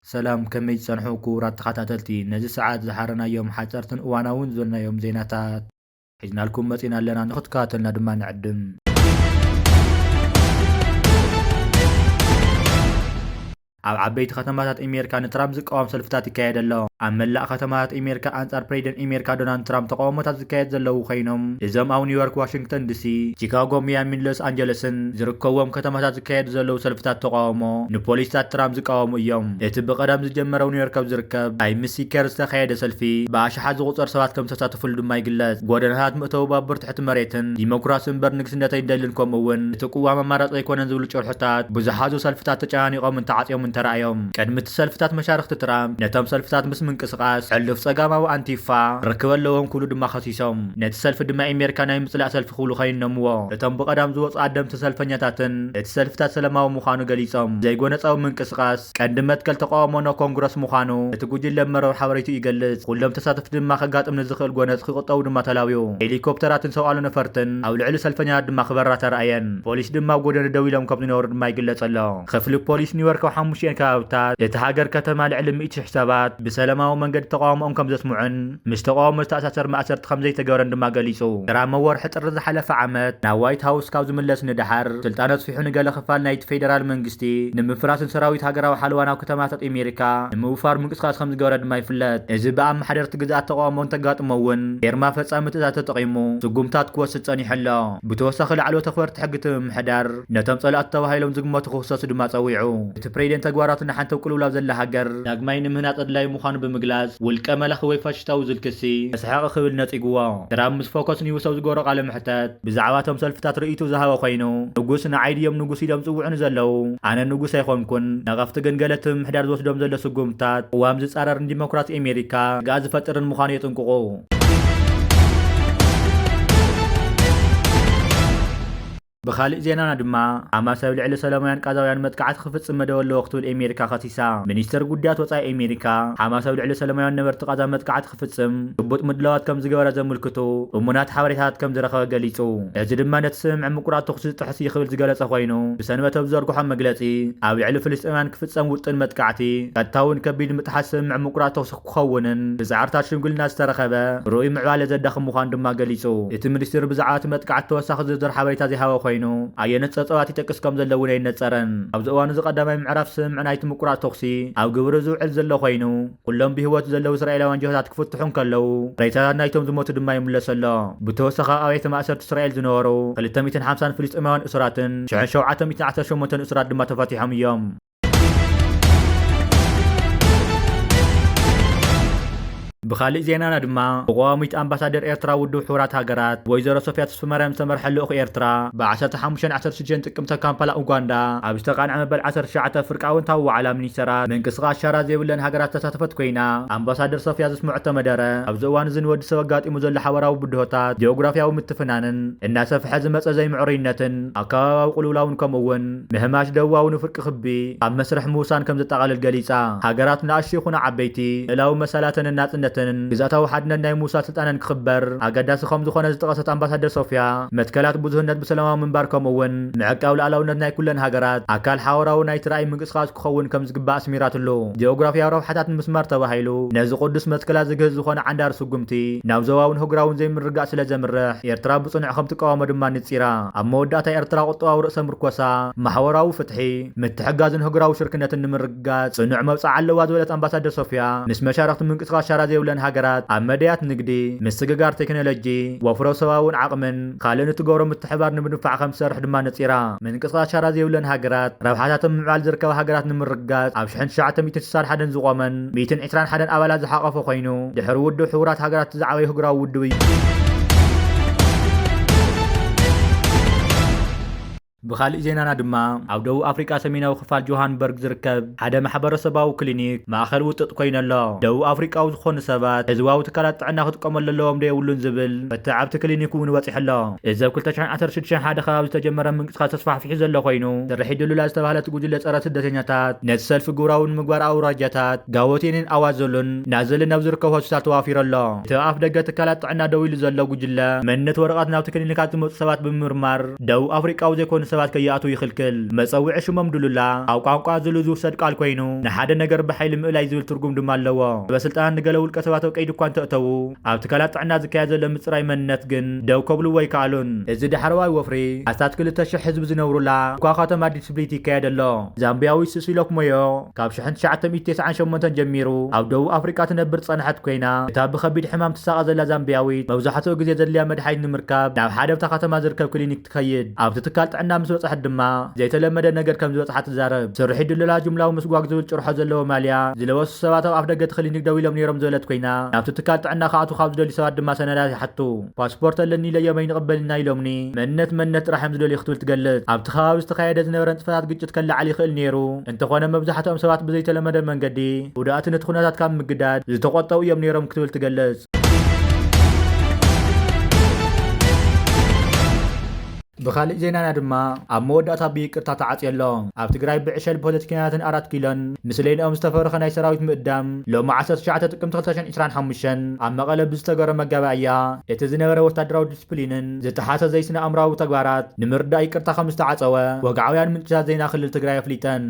ሰላም፣ ከመይ ትጸንሑ ክቡራት ተኸታተልቲ? ነዚ ሰዓት ዝሓረናዮም ሓጸርትን እዋናውን ዝበልናዮም ዜናታት ሒዝናልኩም መጺና ኣለና፣ ንኽትከታተልና ድማ ንዕድም። ኣብ ዓበይቲ ከተማታት ኣሜሪካ ንትራምፕ ዝቃወም ሰልፍታት ይካየድ ኣሎ። ኣብ መላእ ከተማታት ኣሜሪካ ኣንጻር ፕሬዚደንት ኣሜሪካ ዶናልድ ትራምፕ ተቃውሞታት ዝካየድ ዘለዉ ኮይኖም፣ እዞም ኣብ ኒውዮርክ፣ ዋሽንግተን ዲሲ፣ ቺካጎ፣ ሚያሚን ሎስ ኣንጀለስን ዝርከብዎም ከተማታት ዝካየዱ ዘለዉ ሰልፍታት ተቃውሞ ንፖሊስታት ትራምፕ ዝቃወሙ እዮም። እቲ ብቐዳም ዝጀመረ ኣብ ኒውዮርክ ኣብ ዝርከብ ታይምስ ስኩዌር ዝተኻየደ ሰልፊ ብኣሽሓት ዝቑጸር ሰባት ከም ዝተሳተፉሉ ድማ ይግለጽ። ጎደናታት መእተዊ ባቡር ትሕቲ መሬትን ዲሞክራሲ እምበር ንግስነት ኣይንደልን፣ ከምኡ እውን እቲ ቅዋም ኣማራጺ ኣይኮነን ዝብሉ ጭርሖታት ብዝሓዙ ሰልፍታት ተጨናኒቖምን ተዓጽዮምን ተራእዮም። ቅድሚ እቲ ሰልፍታት መሻርኽቲ ትራምፕ ነቶም ሰልፍታት ምስ ምንቅስቓስ ሕሉፍ ጸጋማዊ ኣንቲፋ ርክብ ኣለዎም ክብሉ ድማ ከሲሶም። ነቲ ሰልፊ ድማ ኣሜሪካ ናይ ምጽላእ ሰልፊ ክብሉ ከይኖምዎ። እቶም ብቐዳም ዝወጹ ኣደምቲ ሰልፈኛታትን እቲ ሰልፍታት ሰላማዊ ምዃኑ ገሊጾም። ዘይጎነጻዊ ምንቅስቓስ ቀንዲ መትከል ተቃውሞ ን ኮንግረስ ምዃኑ እቲ ጉጅለ መርበብ ሓበሬቱ ይገልጽ። ኩሎም ተሳተፍቲ ድማ ከጋጥም ንዝኽእል ጎነጽ ክቕጠቡ ድማ ተላብዩ። ሄሊኮፕተራትን ሰው ኣልቦ ነፈርትን ኣብ ልዕሊ ሰልፈኛታት ድማ ክበራ ተራእየን። ፖሊስ ድማ ኣብ ጎደና ደው ኢሎም ከም ዝነበሩ ድማ ይግለጽ ኣሎ። ክፍሊ ፖሊስ ኒውዮርክ ኣብ ሓሙሽቲኤን ከባብታት እቲ ሃገር ከተማ ልዕሊ ሚእቲ ሺሕ ሰባት ብሰላማዊ መንገዲ ተቃውሞኦም ከም ዘስምዑን ምስ ተቃውሞ ዝተኣሳሰር ማእሰርቲ ከም ዘይተገበረን ድማ ገሊጹ። ትራምፕ ወርሒ ጥሪ ዝሓለፈ ዓመት ናብ ዋይት ሃውስ ካብ ዝምለስ ንደሓር፣ ስልጣኑ ኣስፊሑ ንገለ ክፋል ናይቲ ፌደራል መንግስቲ ንምፍራስን ሰራዊት ሃገራዊ ሓለዋ ናብ ከተማታት ኣሜሪካ ንምውፋር ምንቅስቃስ ከም ዝገበረ ድማ ይፍለጥ። እዚ ብኣመሓደርቲ ግዝኣት ተቃውሞ እንተጋጥሞ እውን ፌርማ ፈጻሚ ትእዛዝ ተጠቒሙ ስጉምታት ክወስድ ጸኒሑ ኣሎ። ብተወሳኺ ላዕለዎት ኣኽበርቲ ሕጊ እቲ ምምሕዳር ነቶም ጸላእቲ ተባሂሎም ዝግመቱ ክኽሰሱ ድማ ጸዊዑ። እቲ ፕሬዚደንት ተግባራቱ ንሓንቲ ኣብ ቅልውላው ዘላ ሃገር ዳግማይ ንምህናጽ ኣድላዪ ምዃኑ ብምግላጽ፣ ውልቀ መላኺ ወይ ፋሽስታዊ ዝብል ክሲ ተስሓቂ ክብል ነጺግዎ። ትራምፕ ምስ ፎክስ ኒውስ ኣብ ዝገበሮ ቃለ መሕተት ብዛዕባ እቶም ሰልፍታት ርእይቶ ዝሃበ ኮይኑ፣ ንጉስ ንዓይ ድዮም ንጉስ ኢሎም ዝጽውዑኒ ዘለዉ? ኣነ ንጉስ ኣይኮንኩን። ነቐፍቲ ግን ገለ እቲ ምምሕዳር ዝወስዶም ዘሎ ስጉምትታት ቅዋም ዝጻረርን ዲሞክራሲ ኣሜሪካ ስግኣት ዝፈጥርን ምዃኑ የጥንቅቑ። ብኻሊእ ዜናና ድማ፣ ሓማስ ኣብ ልዕሊ ሰላማውያን ቃዛውያን መጥቃዕቲ ክፍጽም መደብ ኣለዎ ክትብል ኣሜሪካ ከሲሳ። ሚኒስተር ጉዳያት ወጻኢ ኣሜሪካ፣ ሓማስ ኣብ ልዕሊ ሰላማውያን ነበርቲ ቃዛ መጥቃዕቲ ክፍጽም ጭቡጥ ምድላዋት ከም ዝገበረ ዘመልክቱ እሙናት ሓበሬታታት ከም ዝረኸበ ገሊጹ። እዚ ድማ ነቲ ስምምዕ ምቁራጽ ተኹሲ ዝጥሕስ እዩ ክብል ዝገለጸ ኮይኑ፣ ብሰንበት ኣብ ዝዘርግሖ መግለጺ፣ ኣብ ልዕሊ ፍልስጤማውያን ክፍጸም ውጥን መጥቃዕቲ ቀጥታውን ከቢድ ምጥሓስ ስምምዕ ምቁራጽ ተኹሲ ክኸውንን ብጻዕርታት ሽምግልና ዝተረኸበ ርኡይ ምዕባለ ዘዳኽም ምዃኑ ድማ ገሊጹ። እቲ ሚኒስትር ብዛዕባ እቲ መጥቃዕቲ ተወሳኺ ዝርዝር ሓበሬታ ዘይሃበ ኮይኑ፣ ኣየኖት ጸብጻባት ይጠቅስ ከም ዘሎ እውን ኣይነጸረን። ኣብዚ እዋን እዚ ቀዳማይ ምዕራፍ ስምምዕ ናይቲ ምቁራጽ ተኹሲ ኣብ ግብሪ ዝውዕል ዘሎ ኮይኑ፣ ኩሎም ብህይወት ዘለዉ እስራኤላውያን ጅሆታት ክፍትሑ እንከለዉ፣ ሬሳታት ናይቶም ዝሞቱ ድማ ይምለስ ኣሎ። ብተወሳኺ ኣብ ኣብያተ ማእሰርቲ እስራኤል ዝነበሩ ክልተ ሚእትን ሓምሳን ፍልስጤማውያን እሱራትን ሽሕን ሸውዓተ ሚእትን ዓሰርተ ሸሞንተን እሱራት ድማ ተፈቲሖም እዮም። ብኻሊእ ዜናና ድማ፣ ብቀዋሚት ኣምባሳደር ኤርትራ ውድብ ሕቡራት ሃገራት ወይዘሮ ሶፍያ ተስፋማርያም ዝተመርሐ ልኡኽ ኤርትራ ብ ዓሰርተ ሓሙሽተን ዓሰርተ ሽዱሽተን ጥቅምቲ ኣብ ካምፓላ ኡጋንዳ ኣብ ዝተቓንዐ መበል ዓሰርተ ትሽዓተ ፍርቂ ኣወንታዊ ዋዕላ ሚኒስተራት ምንቅስቓስ ሻራ ዘይብለን ሃገራት ዝተሳተፈት ኮይና፣ ኣምባሳደር ሶፍያ ዘስምዐቶ መደረ፣ ኣብዚ እዋን እዚ ንወዲ ሰብ ኣጋጢሙ ዘሎ ሓበራዊ ብድሆታት፣ ጂኦግራፍያዊ ምትፍናንን እናሰፍሐ ዝመጸ ዘይምዕሩይነትን ኣከባብያዊ ቅልውላውን ከምኡ እውን ምህማሽ ደቡባዊ ንፍርቂ ክቢ ኣብ መስርሕ ምውሳን ከም ዘጠቓልል ገሊጻ። ሃገራት ንኣሽቱ ይኹና ዓበይቲ፣ ልእላዊ መሰላተንን ናጽነትን ግዝኣታዊ ሓድነት ናይ ምውሳድ ስልጣነን ክኽበር ኣገዳሲ ከም ዝኾነ ዝጠቐሰት ኣምባሳደር ሶፍያ፣ መትከላት ብዙህነት ብሰላማዊ ምንባር ከምኡ እውን ምዕቃብ ልኣላውነት ናይ ኩለን ሃገራት ኣካል ሓበራዊ ናይቲ ራእይ ምንቅስቓስ ክኸውን ከም ዝግባእ ኣስሚራትሉ። ጂኦግራፍያዊ ረብሓታት ንምስማር ተባሂሉ ነዚ ቅዱስ መትከላት ዝግህስ ዝኾነ ዓንዳሪ ስጉምቲ ናብ ዞባውን ህጉራውን ዘይምርግጋእ ስለ ዘምርሕ፣ ኤርትራ ብጽኑዕ ከም ትቃወሞ ድማ ንጺራ። ኣብ መወዳእታ፣ ኤርትራ ቁጠባዊ ርእሰ ምርኮሳ፣ ማሕበራዊ ፍትሒ፣ ምትሕግጋዝን ህጉራዊ ሽርክነትን ንምርግጋጽ ጽኑዕ መብጽዓ ኣለዋ ዝበለት ኣምባሳደር ሶፍያ፣ ምስ መሻርኽቲ ምንቅስቓስ ሻራ ዘይብለን ሃገራት ኣብ መዳያት ንግዲ፣ ምስግጋር ቴክኖሎጂ፣ ወፍሮ ሰብኣውን ዓቕምን ካልእን እትገብሮ ምትሕብባር ንምድንፋዕ ከም ትሰርሕ ድማ ነጺራ። ምንቅስቓስ ሻራ ዘይብለን ሃገራት፣ ረብሓታተን ምምዕባል ዝርከባ ሃገራት ንምርግጋጽ ኣብ ሽሕን ትሽዓተ ሚእትን ስሳን ሓደን ዝቖመን ሚእትን ዕስራን ሓደን ኣባላት ዝሓቖፈ ኮይኑ፣ ድሕሪ ውድብ ሕቡራት ሃገራት እቲ ዝዓበየ ህጉራዊ ውድብ እዩ። ብኻሊእ ዜናና ድማ፣ ኣብ ደቡብ ኣፍሪቃ ሰሜናዊ ክፋል ጆሃንበርግ ዝርከብ ሓደ ማሕበረሰባዊ ክሊኒክ ማእከል ውጥጥ ኮይኑ ኣሎ። ደቡብ ኣፍሪቃዊ ዝኾኑ ሰባት ህዝባዊ ትካላት ጥዕና ክጥቀመሉ ኣለዎም ዶ የብሉን ዝብል ፍትሕ ኣብቲ ክሊኒክ እውን በጺሑ ኣሎ። እዚ ኣብ ክልተ ሽሕን ዓሰርተ ሽዱሽተን ሓደ ከባቢ ዝተጀመረ ምንቅስቃስ ተስፋሕፊሑ ዘሎ ኮይኑ፣ ስርሒት ድሉላ ዝተባህለት ጉጅለ ጸረ ስደተኛታት ነቲ ሰልፊ ግብራዊ ንምግባር ኣውራጃታት ጋቦቴንን ኣዋዞሉን ናዘልን ኣብ ዝርከቡ ሆስፒታል ተዋፊሩ ኣሎ። እቲ ኣብ ኣፍ ደገ ትካላት ጥዕና ደው ኢሉ ዘሎ ጉጅለ፣ መንነት ወረቐት ናብቲ ክሊኒካት ዝመጹ ሰባት ብምምርማር፣ ደቡብ ኣፍሪቃዊ ዘይኮኑ ሰባት ከይኣትዉ ይኽልክል። መጸውዒ ሽሞም ዱሉላ ኣብ ቋንቋ ዙሉ ዝውሰድ ቃል ኮይኑ፣ ንሓደ ነገር ብሓይሊ ምእላይ ዝብል ትርጉም ድማ ኣለዎ። ሰበ ስልጣናት ንገለ ውልቀ ሰባት ኣብ ቀይዲ እኳ እንተእተዉ፣ ኣብ ትካላት ጥዕና ዝካየድ ዘሎ ምጽራይ መንነት ግን ደው ከብልዎ ኣይከኣሉን። እዚ ዳሕረዋይ ወፍሪ ኣስታት ክልተ ሽሕ ህዝቢ ዝነብሩላ እኳ ከተማ ዲስብሊት ይካየድ ኣሎ። ዛምቢያዊ ስሲሎክ ሞዮ ካብ ሽሕን ትሽዓተ ሚእቲ ተስዓን ሸሞንተን ጀሚሩ ኣብ ደቡብ ኣፍሪቃ ትነብር ዝጸንሐት ኮይና፣ እታ ብኸቢድ ሕማም ትሳቐ ዘላ ዛምቢያዊት መብዛሕትኡ ግዜ ዘድልያ መድሓኒት ንምርካብ ናብ ሓደ ኣብታ ከተማ ዝርከብ ክሊኒክ ትኸይድ። ኣብቲ ትካል ጥዕና ምስ በጽሐት ድማ ዘይተለመደ ነገር ከም ዝበጽሓ ትዛረብ። ስርሒት ድለላ ጅምላዊ ምስጓግ ዝብል ጭርሖ ዘለዎ ማልያ ዝለበሱ ሰባት ኣብ ኣፍ ደገ እቲ ክሊኒክ ደው ኢሎም ነይሮም ዝበለት ኮይና፣ ናብቲ ትካል ጥዕና ክኣትዉ ካብ ዝደልዩ ሰባት ድማ ሰነዳት ይሓቱ። ፓስፖርት ኣለኒ ኢለዮም ኣይንቕበልና ኢሎምኒ፣ መንነት መንነት ጥራሕ እዮም ዝደልዩ ክትብል ትገልጽ። ኣብቲ ከባቢ ዝተኻየደ ዝነበረ ንጥፈታት ግጭት ከለዓል ይኽእል ነይሩ፣ እንተኾነ መብዛሕትኦም ሰባት ብዘይተለመደ መንገዲ ውድኣቲ ነቲ ኩነታት ካብ ምግዳድ ዝተቖጠቡ እዮም ነይሮም ክትብል ትገልጽ። ብኻሊእ ዜናና ድማ ኣብ መወዳእታ ብይቅርታ ተዓጽዮ ኣሎ። ኣብ ትግራይ ብዕሸል ፖለቲከኛታትን ኣራት ኪሎን ምስለይንኦም ዝተፈረኸ ናይ ሰራዊት ምእዳም ሎሚ ዓሰርተ ትሽዓተ ጥቅምቲ ክልተ ሽሕን ዕስራን ሓሙሽተን ኣብ መቐለ ብዝተገበረ መጋባእያ እቲ ዝነበረ ወታደራዊ ዲስፕሊንን ዝጠሓሰ ዘይስነ ኣእምራዊ ተግባራት ንምርዳእ ይቅርታ ከም ዝተዓጸወ ወግዓውያን ምንጭታት ዜና ክልል ትግራይ ኣፍሊጠን።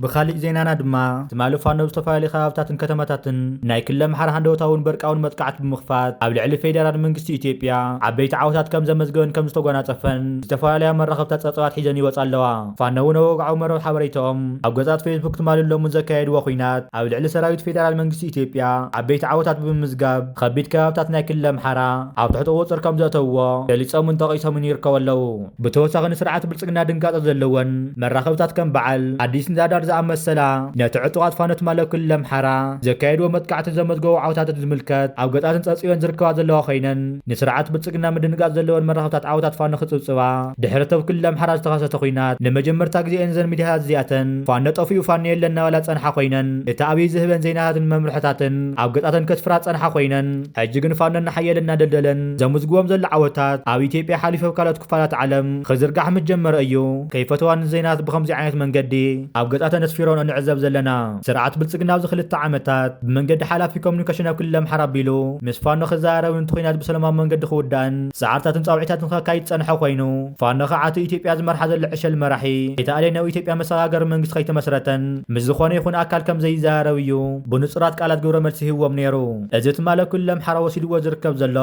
ብኻሊእ ዜናና ድማ ትማሊ ፋኖ ኣብ ዝተፈላለዩ ከባብታትን ከተማታትን ናይ ክልል ኣምሓራ ሃንደበታውን በርቃውን መጥቃዕቲ ብምኽፋት ኣብ ልዕሊ ፌደራል መንግስቲ ኢትዮጵያ ዓበይቲ ዓወታት ከም ዘመዝገበን ከም ዝተጎናጸፈን ዝተፈላለያ መራኸብታት ጸብጻባት ሒዘን ይወጻ ኣለዋ። ፋኖ እውን ኣብ ወግዓዊ መርበብ ሓበሬታኦም ኣብ ገጻት ፌስቡክ ትማሊ ሎምን ዘካየድዎ ኲናት ኣብ ልዕሊ ሰራዊት ፌደራል መንግስቲ ኢትዮጵያ ዓበይቲ ዓወታት ብምምዝጋብ ከቢድ ከባብታት ናይ ክልል ኣምሓራ ኣብ ትሕቲ ቁጽር ከም ዘእተውዎ ገሊጾምን ጠቒሶምን ይርከቡ ኣለዉ። ብተወሳኺ ንስርዓት ብልጽግና ድንጋጸ ዘለወን መራኸብታት ከም በዓል ኣዲስ ዳዳር ዝኣመሰላ ነቲ ዕጡቓት ፋኖ ትማሊ ኣብ ክልል ኣምሓራ ዘካየድዎ መጥቃዕቲ ዘመዝገቡ ዓወታት ዝምልከት ኣብ ገጻትን ጸጽዮን ዝርከባ ዘለዋ ኮይነን ንስርዓት ብልጽግና ምድንጋጽ ዘለወን መራኸብታት ዓወታት ፋኖ ክጽብጽባ ድሕሪ እቲ ኣብ ክልል ኣምሓራ ዝተኸሰተ ኲናት ንመጀመርታ ግዜ እየን እዘን ሚድያታት እዚኣተን ፋኖ ጠፊኡ ፋኖ የለን እናበላ ዝጸንሓ ኮይነን እቲ ኣብይ ዝህበን ዜናታትን መምርሕታትን ኣብ ገጻተን ከስፍራ ዝጸንሓ ኮይነን ሕጂ ግን ፋኖ እናሓየለ እናደልደለን ዘምዝግቦም ዘሎ ዓወታት ኣብ ኢትዮጵያ ሓሊፉ ኣብ ካልኦት ክፋላት ዓለም ክዝርጋሕ ምስ ጀመረ እዩ ከይፈተዋ ንዜናታት ብኸምዚ ዓይነት መንገዲ ኣብ ገጻተን ኣስፊረንኦ ንዕዘብ ዘለና። ስርዓት ብልጽግና ኣብዚ ክልተ ዓመታት ብመንገዲ ሓላፊ ኮሙኒኬሽን ኣብ ክልል ኣምሓራ ኣቢሉ ምስ ፋኖ ክዘራረብ፣ ነቲ ኲናት ብሰላማዊ መንገዲ ክውዳእን ጻዕርታትን ጻውዒታትን ከካይድ ዝጸንሐ ኮይኑ፣ ፋኖ ከዓ እቲ ኢትዮጵያ ዝመርሓ ዘሎ ዕሸል መራሒ ኣይተኣለየ ናብ ኢትዮጵያ መሰጋገሪ መንግስቲ ከይተመስረተን ምስ ዝኾነ ይኹን ኣካል ከም ዘይዘራረብ እዩ ብንጹራት ቃላት ግብረ መልሲ ሂብዎም ነይሩ። እዚ ትማሊ ኣብ ክልል ኣምሓራ ወሲድዎ ዝርከብ ዘሎ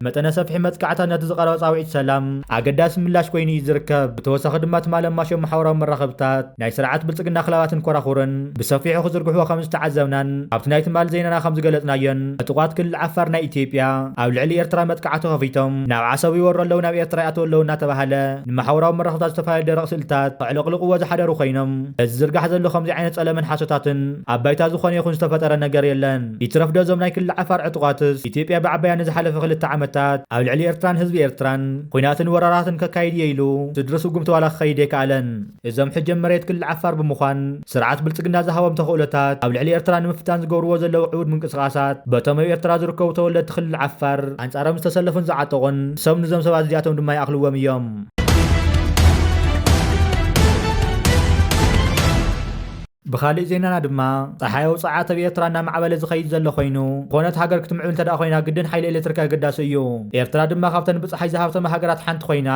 መጠነ ሰፊሕ መጥቃዕታት ነቲ ዝቐረበ ጻውዒት ሰላም ኣገዳሲ ምላሽ ኮይኑ እዩ ዝርከብ። ብተወሳኺ ድማ ትማሊ ኣብ ማሾ ማሕበራዊ መራኸብታት ናይ ስርዓት ብልጽግና ክላባትን ኮራኹርን ብሰፊሑ ክዝርግሕዎ ከም ዝተዓዘብናን ኣብቲ ናይ ትማሊ ዜናና ከም ዝገለጽናዮን ዕጡቓት ክልል ዓፋር ናይ ኢትዮጵያ ኣብ ልዕሊ ኤርትራ መጥቃዕቲ ከፊቶም ናብ ዓሰብ ይወሩ ኣለዉ፣ ናብ ኤርትራ ይኣትዉ ኣለዉ እናተባህለ ንማሕበራዊ መራኸብታት ዝተፈላለዩ ደረቕ ስእልታት ከዕለቕልቕዎ ዝሓደሩ ኮይኖም፣ እዚ ዝርጋሕ ዘሎ ከምዚ ዓይነት ጸለመን ሓሶታትን ኣብ ባይታ ዝኾነ ይኹን ዝተፈጠረ ነገር የለን። ይትረፍ ዶ እዞም ናይ ክልል ዓፋር ዕጡቓትስ ኢትዮጵያ ብዓባያ ንዝሓለፈ ክልተ ዓመታት ኣብ ልዕሊ ኤርትራን ህዝቢ ኤርትራን ኲናትን ወራራትን ከካይድ እየ ኢሉ ስድሪ ስጉምቲ ዋላ ክኸይድ ኣይከኣለን። እዞም ሕጂ ኣብ መሬት ክልል ዓፋር ብምዃን ስርዓት ብልጽግና ዝሃቦም ተኽእሎታት ኣብ ልዕሊ ኤርትራ ንምፍታን ዝገብርዎ ዘለዉ ዕዉት ምንቅስቓሳት በቶም ኣብ ኤርትራ ዝርከቡ ተወለድቲ ክልል ዓፋር ኣንጻሮም ዝተሰለፉን ዝዓጠቑን ሰብ ንዞም ሰባት እዚኣቶም ድማ ይኣኽልዎም እዮም። ብኻሊእ ዜናና ድማ ጸሓያዊ ጸዓት ኣብ ኤርትራ እናማዕበለ ዝኸይድ ዘሎ ኮይኑ፣ ዝኾነት ሃገር ክትምዕብል እንተ ደኣ ኮይና ግድን ሓይሊ ኤሌክትሪክ ኣገዳሲ እዩ። ኤርትራ ድማ ካብተን ብጸሓይ ዝሃብተማ ሃገራት ሓንቲ ኮይና፣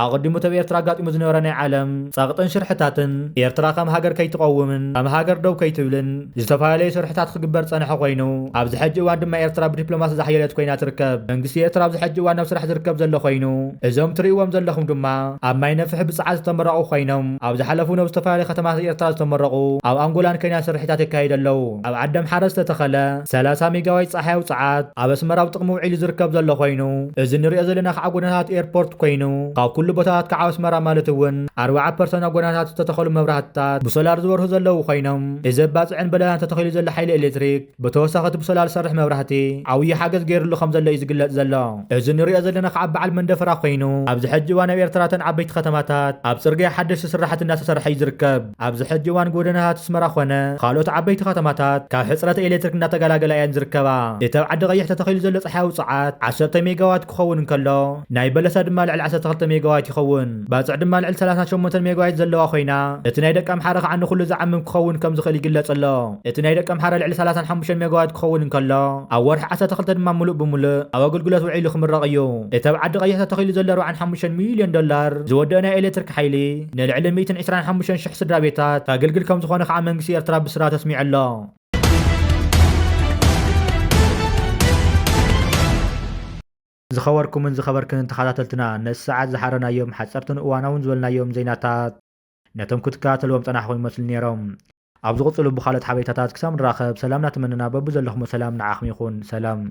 ኣቐዲሙ እቲ ኣብ ኤርትራ ኣጋጢሙ ዝነበረ ናይ ዓለም ጸቕጥን ሽርሕታትን ኤርትራ ከም ሃገር ከይትቐውምን ከም ሃገር ደው ከይትብልን ዝተፈላለዩ ሽርሕታት ክግበር ጸንሐ ኮይኑ፣ ኣብዚ ሕጂ እዋን ድማ ኤርትራ ብዲፕሎማሲ ዝሓየለት ኮይና ትርከብ። መንግስቲ ኤርትራ ኣብዚ ሕጂ እዋን ኣብ ስራሕ ዝርከብ ዘሎ ኮይኑ፣ እዞም ትርእይዎም ዘለኹም ድማ ኣብ ማይ ነፍሒ ብጸዓት ዝተመረቑ ኮይኖም፣ ኣብ ዝሓለፉ ናብ ዝተፈላለዩ ከተማታት ኤርትራ ዝተመረቑ ኣብ ኣንጎላን ኬንያን ስርሒታት የካይዱ ኣለዉ። ኣብ ዓዲ ኣምሓረ ዝተተኸለ ሰላሳ ሜጋዋይት ጸሓያዊ ጸዓት ኣብ ኣስመራ ኣብ ጥቕሚ ውዒሉ ዝርከብ ዘሎ ኮይኑ፣ እዚ ንሪኦ ዘለና ከዓ ጎደናታት ኤርፖርት ኮይኑ፣ ካብ ኩሉ ቦታታት ከዓ ኣስመራ ማለት እውን ኣርብዓ ፐርሰንት ኣብ ጎደናታት ዝተተኸሉ መብራህትታት ብሶላር ዝበርሁ ዘለዉ ኮይኖም፣ እዚ ኣብ ባጽዕን በለላን ተተኺሉ ዘሎ ሓይሊ ኤሌክትሪክ ብተወሳኺ እቲ ብሶላር ዝሰርሕ መብራህቲ ዓብዪ ሓገዝ ገይሩሉ ከም ዘሎ እዩ ዝግለጽ ዘሎ። እዚ ንሪኦ ዘለና ከዓ በዓል መንደፈራ ኮይኑ፣ ኣብዚ ሕጂ እዋን ኣብ ኤርትራ እተን ዓበይቲ ከተማታት ኣብ ጽርግያ ሓደሽቲ ስራሕቲ እናተሰርሐ እዩ ዝርከብ። ኣብዚ ሕጂ እዋን ጎደናታት ኣስመራ ኮነ ካልኦት ዓበይቲ ከተማታት ካብ ሕፅረት ኤሌክትሪክ እናተገላገላ እየን ዝርከባ። እቲ ኣብ ዓዲ ቀይሕ ተተኺሉ ዘሎ ፀሓያዊ ፀዓት ዓሰርተ ሜጋዋት ክኸውን እንከሎ፣ ናይ በለሳ ድማ ልዕሊ ዓሰርተ ክልተ ሜጋዋት ይኸውን። ባፅዕ ድማ ልዕሊ ሰላሳ ሸሞንተ ሜጋዋት ዘለዋ ኮይና፣ እቲ ናይ ደቂ ኣምሓራ ከዓ ንኹሉ ዝዓምም ክኸውን ከም ዝኽእል ይግለጽ ኣሎ። እቲ ናይ ደቂ ኣምሓራ ልዕሊ ሰላሳን ሓሙሽተን ሜጋዋት ክኸውን እንከሎ፣ ኣብ ወርሒ ዓሰርተ ክልተ ድማ ምሉእ ብምሉእ ኣብ ኣገልግሎት ውዒሉ ክምረቕ እዩ። እቲ ኣብ ዓዲ ቀይሕ ተተኺሉ ዘሎ ኣርባዓን ሓሙሽተን ሚልዮን ዶላር ዝወደአ ናይ ኤሌክትሪክ ሓይሊ፣ ንልዕሊ ሚእትን ዕስራን ሓሙሽተን ሽሕ ስድራ ቤታት ከገልግል ከም ዝኾነ ከዓ መንግስቲ ኤርትራ ብስራት ኣስሚዑ ኣሎ። ዝኸበርኩምን ዝኸበርክንን ተኸታተልትና፣ ነዚ ሰዓት ዝሓረናዮም ሓጸርትን እዋናውን ዝበልናዮም ዜናታት ነቶም ክትከታተልዎም ጸናሕኩም ይመስሉ ነይሮም። ኣብ ዝቕጽሉ ብኻልኦት ሓበሬታታት ክሳብ ንራኸብ፣ ሰላም እናተመነና፣ በብዘለኹሞ ሰላም ንዓኹም ይኹን። ሰላም።